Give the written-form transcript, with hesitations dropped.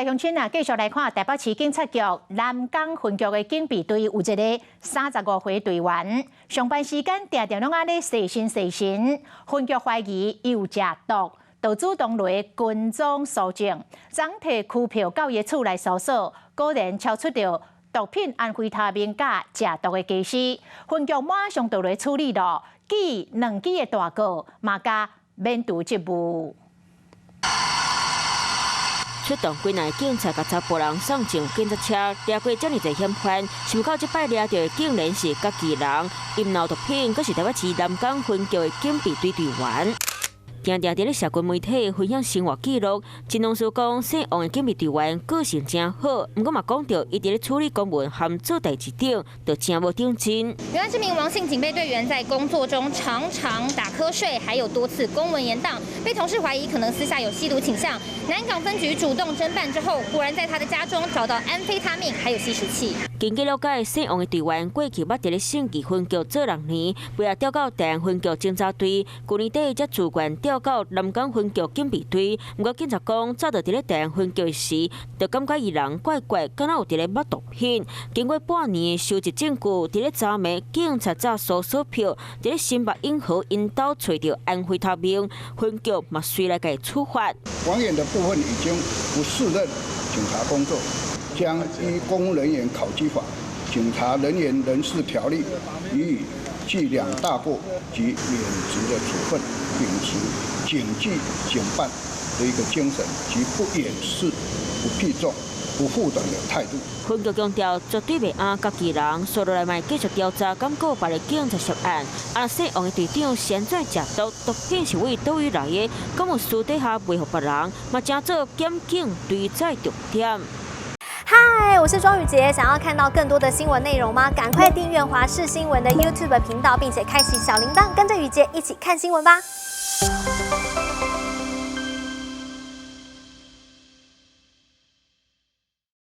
鄉親啊，繼續來看台北市警察局南港分局的警備隊有一个35歲隊員，上班時間定定攏按呢細神細神，分局懷疑伊有食毒，就主動來跟蹤搜證，昨提拘票到伊厝內搜索，果然搜出著毒品安非他命佮食毒的家私，分局馬上就來處理咯，記2支的大過，嘛共免除職務。出動幾若个警察共查埔人送上警察車，掠過遮爾濟嫌犯，想袂到這擺掠著的竟然是家己人，陰謀毒品，閣是台北市南港分局的警備隊隊員。定定佇咧社群媒體分享生活記錄，陳同事講，姓王的警備隊員個性誠好，毋過嘛講著伊佇咧處理公文和做代誌頂，就誠無認真。原來這名王姓警備隊員在工作中常常打瞌睡，還有多次公文延宕，被同事懷疑可能私下有吸毒傾向。南港分局主動偵辦之後，果然在他的家中找到安非他命，還有吸食器。根據了解，姓王的隊員過去捌佇咧信義分局做6年，尾仔調到大安分局偵查隊，舊年底才自願調到南港分局警備隊。毋過警察講，早就佇咧大安分局時，就感覺伊人怪怪，敢若有佇咧捌毒品。經過半年的收集證據，佇咧昨暝警察早搜索票，佇咧新北永和𪜶兜揣著安非他命，分局嘛隨來共處罰。王遠的部分已經不適任警察工作，將依公務人員考績法、警察人員人事條例予以記兩大過及免職的處分，秉持警紀警辦的一個精神及不掩飾、不避重、不護短的態度。分局強調，絕對袂按家己人，紲落來嘛會繼續調查，敢閣有別个警察涉案。啊，姓王的隊長是按怎食毒，毒品是為佗位來的，敢有私底下賣予別人，嘛成做檢警追查重點。嗨，我是莊宇傑，想要看到更多的新聞內容嗎？趕快訂閱華視新聞的 YouTube 頻道，並且開啟小鈴鐺，跟着宇傑一起看新聞吧。